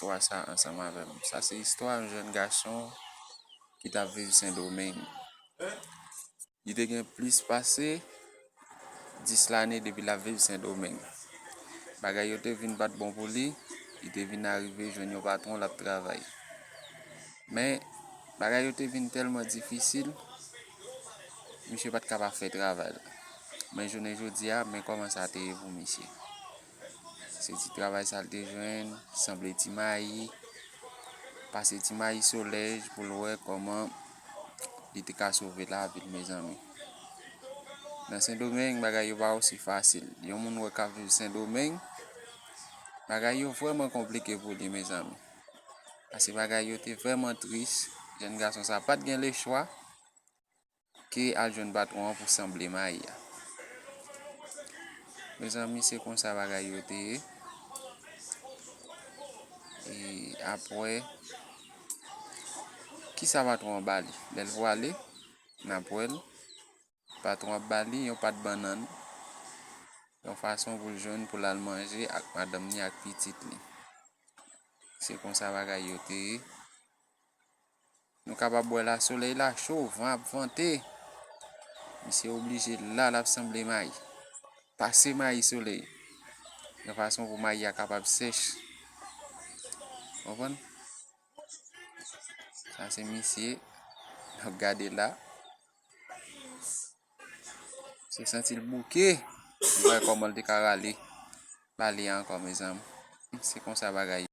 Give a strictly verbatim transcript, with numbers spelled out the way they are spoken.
istwa sa ansanm avè m. Sa se istwa yon jèn gason ki t ap viv Sendomeng. Li te gen plis pase dis lane depi l ap viv Sendomeng. Bagay yo te vin pa t bon pou li, li te vin arive jwenn yon patwon l ap travay. Men, bagay yo te vin tèlman difisil, misye pa t kapab fè travay la. Men jounen jodi a, men kòman sa te ye pou misye. Se ti travay sa l te jwenn, sanble ti mayi, pase ti mayi solèj pou l wè kòman li te ka sove lavi l, mezanmi. Nan Sendomeng, bagay yo pa osi fasil. Yon moun wè k ap viv Sendomeng, bagay yo vrèman konplike pou li, mezanmi. Paske bagay yo te vrèman tris. Jèn gason sa pa t gen lechwa ke al jwenn patwon an pou sanble mayi a. Mezanmi, se konsa bagay yo te ye. E apre, kisa patwon an ba li? Lè l pwale, n ap wè l. Patwon ap ba li yon pat bannann, yon fason pou l jwenn pou l al manje ak madanm li ak pitit li. Se konsa bagay yo te ye. Nou kapab wè la, solèy la cho, van ap vante. Misye oblije la, l ap sanble mayi. Pase mayi solèy. Yon fason pou mayi a kapab sèch. Konprann? Sa se misye. N ap gade la. Se santi l bouke. Li wè kòman l te ka rale. Pale ankò, mezanmi. Se konsa bagay.